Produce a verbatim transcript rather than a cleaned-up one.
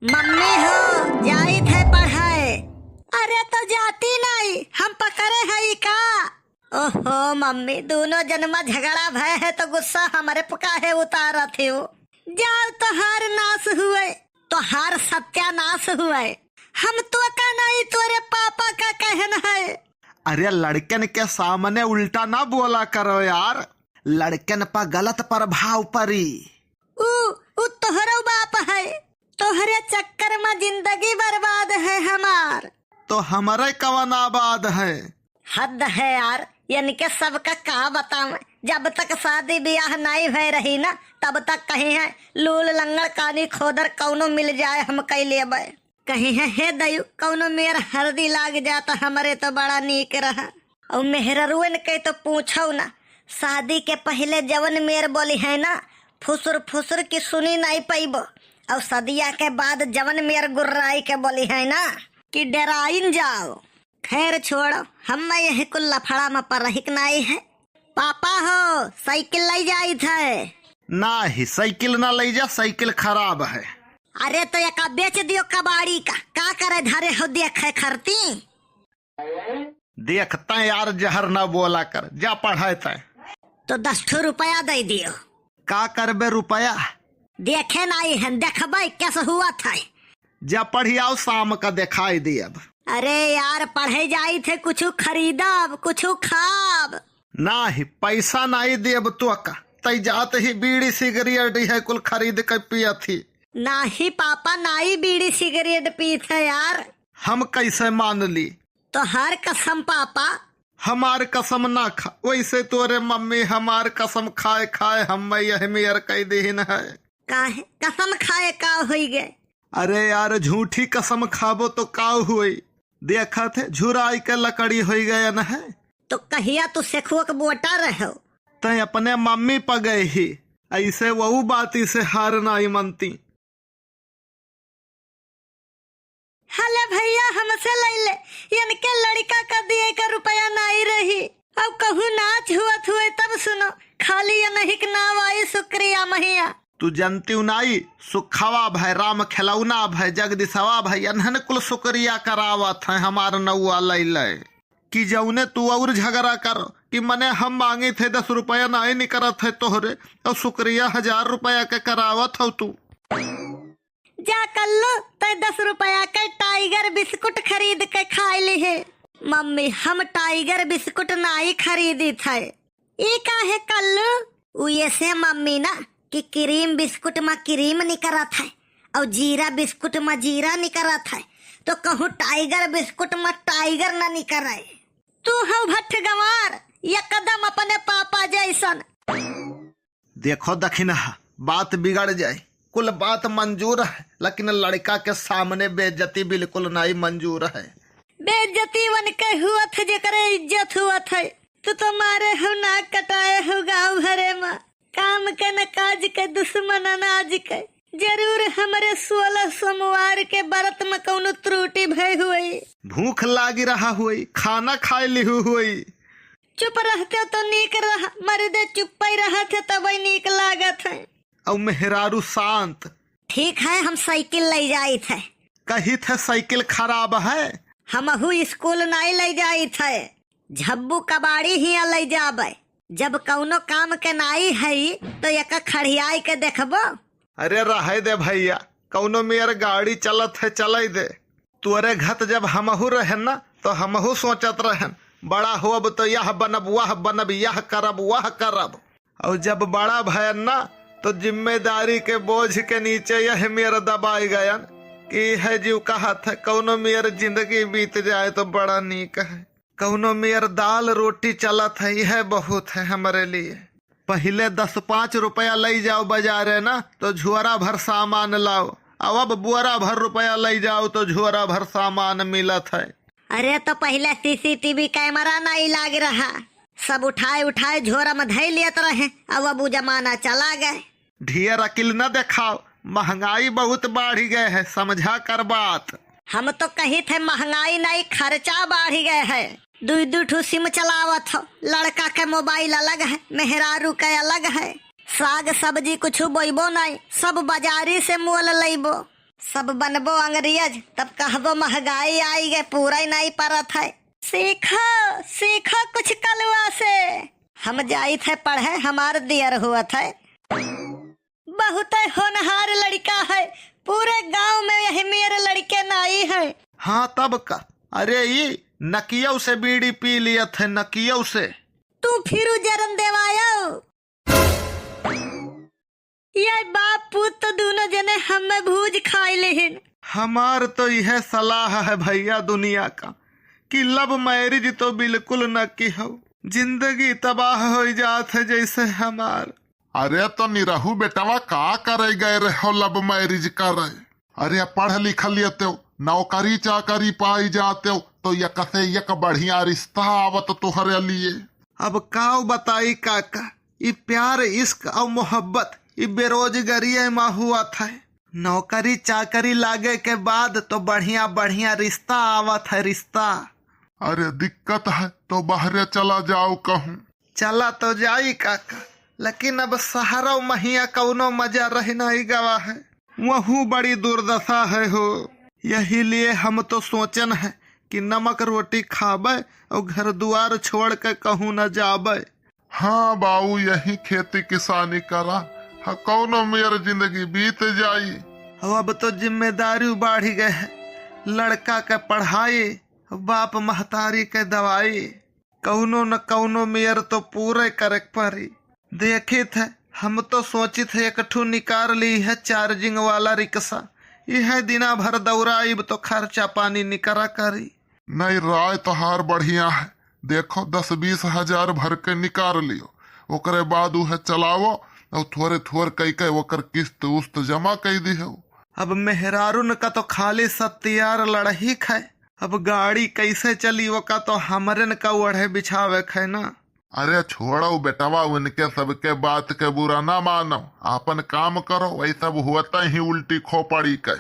मम्मी हो, जाइत है पढ़े। अरे तो जाती नहीं, हम पकड़े हई का? ओहो मम्मी, दूनो जनमा झगड़ा भय है तो गुस्सा हमरे प काहे उतारत हो? जाओ, तोहार नाश हुए, तोहार सत्यानाश हुए। हम तो का नहीं, तोरे पापा का कहन है। अरे लड़कन के सामने उल्टा ना बोला करो यार, लड़कन पर गलत प्रभाव पड़ी। ऊ, ऊ तोहरो बाप है, तोहरे चक्कर में जिंदगी बर्बाद है हमार। तो हमरे कवन आबाद है? हद है यार, इनके सबका का बताऊं। जब तक शादी ब्याह नाई भय रही ना, तब तक कही है लूल लंगड़ कानी खोदर कौनो मिल जाए हम कई लेबे। कही है, हे दयु, कौनो मेर हरदी लाग जात हमरे तो बड़ा नीक रहा। और मेहररुएन के तो पूछो ना, शादी के पहले जवन मेर बोली है ना, फुसुर फुसुर की सुनी नाई पइबो, और सदिया के बाद जवन मेर गुर्राई के बोली है ना कि डेराइन जाओ। खैर छोड़ो, हम यह कुल लफड़ा में परहिक नाई है। पापा हो, साइकिल लई जाइत है। ना ही, साइकिल ना लई जा, साइकिल खराब है। अरे तो एका बेच दियो कबाड़ी का, का करे धरे हो देखे खरती। देखते यार, जहर ना बोला कर, जा पढ़े तय। तो दस ठो रुपया दे दियो। का करबे रुपया? देखे नाई हन, देखबे कैसे हुआ था। जा पढ़ी आओ, शाम का दिखाई दियब। अरे यार, पढ़े जाई थे, कुछ खरीदब, कुछ खाब। नाही, पैसा नाही देब तो का, तई जात ही बीड़ी सिगरेट है कुल खरीद के पियत ही। नाही पापा, नाही बीड़ी सिगरेट पीत है यार। हम कैसे मान ली? तोहार कसम पापा। हमार कसम ना खा, वैसे तोरे मम्मी हमार कसम खाए खाए हम यह मेर कह देहिन है। काहे? कसम खाए का होई गए? अरे यार, झूठी कसम खाबो तो का होई? देखत है, झुराई के लकड़ी होई गयन है। तो कहिया तू सेखुआ के बोटा रहो? तै अपने मम्मी प गए ही, ऐसे वहू बाती से हार नाई मनती। हले भैया, हमसे लैले, इनके लड़का का दिए का रुपया नाई रही। अब कहूँ नाच हुअत हुए तब सुनो, खाली ये नहीं के नाव आई शुक्रिया मैया। तू जनती नाई, सुखवा भय राम खिलौना भय जगदीशवा भय, एन्हन कुल शुक्रिया करावत है हमार नौआ लैले। कि जौने तू और झगड़ा कर कि मने हम मांगी थे दस रुपया नाई निकरत है तोहरे, और शुक्रिया हजार रुपया के करावत हो तू। जा कल्लू, तै दस रुपया के टाइगर बिस्कुट खरीद के खाए लिहे। मम्मी, हम टाइगर बिस्कुट नाई खरीदी थे। ई काहे कल्लू? उ ऐसे मम्मी ना कि क्रीम बिस्कुट में क्रीम निकरत है और जीरा बिस्कुट में जीरा निकरत है, तो कहूँ टाइगर बिस्कुट में टाइगर ना निकरे। तू हौ भट्ठ गंवार, एकदम अपने पापा जैसन। देखो दखिनहा, बात बिगड़ जाए, कुल बात मंजूर है, लेकिन लड़का के सामने बेइज्जती बिल्कुल नाई मंजूर है। बेइज्जती वनके हुअत है, जेकरे इज्जत हुअत है। तू तो मारे हो, नाक कटाए हो गाँव भरे मा। काम के न काज के, दुश्मन अनाज के। जरूर हमरे सोलह सोमवार के व्रत में कौनो त्रुटि भय हुई। भूख लागी रहा हुई, खाना खाए लिहु हुई। चुप रहते तो नीक रहा, मर्दे चुप्पे रहत है तबे नीक लागत है। अउ मेहरारू शांत। ठीक है, हम साइकिल लई जाइत है। कहित है साइकिल खराब है। हमहू स्कूल नाई लई जाइत है, झब्बू कबाड़ी हियाँ लई जाबे। जब कौनो काम के नाई है तो एका खड़ियाई के देखबो। अरे रहे दे भैया, कौनो मेर गाड़ी चलत है, चलई दे। तोरे घत जब हमहू रहन ना, तो हमहू सोचत रहन, बड़ा होब तो यह बनब, वह बनब, यह करब, वह करब। और जब बड़ा भयन ना, तो जिम्मेदारी के बोझ के नीचे यह मेर दबाई गयन कि है जीव कहत है, कौनो मेर जिंदगी बीत जाए तो बड़ा नीक है। कौनो मेर दाल रोटी चलत है, यह बहुत है हमरे लिए। पहिले दस पाँच रुपया लई जाओ बाजारे ना, तो झोरा भर सामान लाओ। अब, अब बोरा भर रुपया लई जाओ, तो झोरा भर सामान मिलत है। अरे, तो पहिले सीसीटीवी कैमरा नाई लाग रहा, सब उठाए उठाए झोरा में धई लेत रहे। अब, अब उ जमाना चला गए। ढेर अकिल न देखाओ, महंगाई बहुत बाढ़ी गए है, समझा कर बात। हम तो कही थे महंगाई नहीं, खर्चा बाढ़ी गए है। दुई दुई ठो सिम चलावत हो, लड़का के मोबाइल अलग है, मेहरारू के अलग है। साग सब्जी कुछ बोइबो नहीं, सब बाजारी से मोल लइबो। सब बनबो अंग्रेज, तब कहबो महंगाई आई गए, पूरा ही नहीं परत है। सीखो, सीखो कुछ कलुआ से। हम जाइत है पढ़े, हमार दियर हुअत है। बहुत होनहार लड़का है, पूरे गांव में यही मेरे लड़के नाई है। हाँ तब का, अरे ई नकियौ से बीड़ी पी लियत है, नकियौ से। तू फिर जरन देवायो। ये बाप पूत तो दोनों जने हमें भूज खाई लेहिन। हमार तो यह सलाह है भैया दुनिया का कि लव मैरिज तो बिल्कुल न किहो, जिंदगी तबाह हो जात है जैसे हमार। अरे तो निरहू बेटवा का करे गए रहो लव मैरिज करे? अरे पढ़ लिख लेते हो, नौकरी चाकरी पाई जाते हो तो एक से एक बढ़िया रिश्ता आवत तोहरे लिए। अब काव बताई काका, ई प्यार, इश्क और मोहब्बत, ई बेरोजगारी मा हुअत है। नौकरी चाकरी लागे के बाद तो बढ़िया बढ़िया रिश्ता आवत है, रिश्ता। अरे दिक्कत है तो बहरे चला जाओ कहूँ। चला तो जाई काका, लेकिन अब शहरों महिया कौनो मजा रह नहीं गवा है, वहू बड़ी दुर्दशा है हो। यही लिए हम तो सोचन है कि नमक रोटी खाबे और घर दुआर छोड़ के कहूँ न जाबे। हाँ बाऊ, यही खेती किसानी करा, हाँ, कौनो मेर जिंदगी बीत जाई। अब तो जिम्मेदारी बढ़ गए है, लड़का के पढ़ाई, बाप महतारी के दवाई, कौनो न कौनो मेर तो पूरे करे के पड़ी। देखित है, हम तो सोचित है एक ठू निकार ली है चार्जिंग वाला रिक्शा, यह दिना भर दौड़ाइब तो खर्चा पानी निकरा करी। नहीं, राय तोहार बढ़िया है। देखो, दस बीस हजार भर के निकार लियो, ओकरे बाद उहे चलावो और थोरे थोर कई के ओकर किस्त उस्त जमा कई दिहो। अब मेहरारून का तो खाली सत्यार लड़ही खाए, अब गाड़ी कैसे चली ओका तो हमरेन का ओढ़े बिछावे खाए ना। अरे छोड़ो बेटवा, उनके सबके बात के बुरा ना मानो, आपन काम करो, वही सब होता ही उल्टी खोपड़ी के।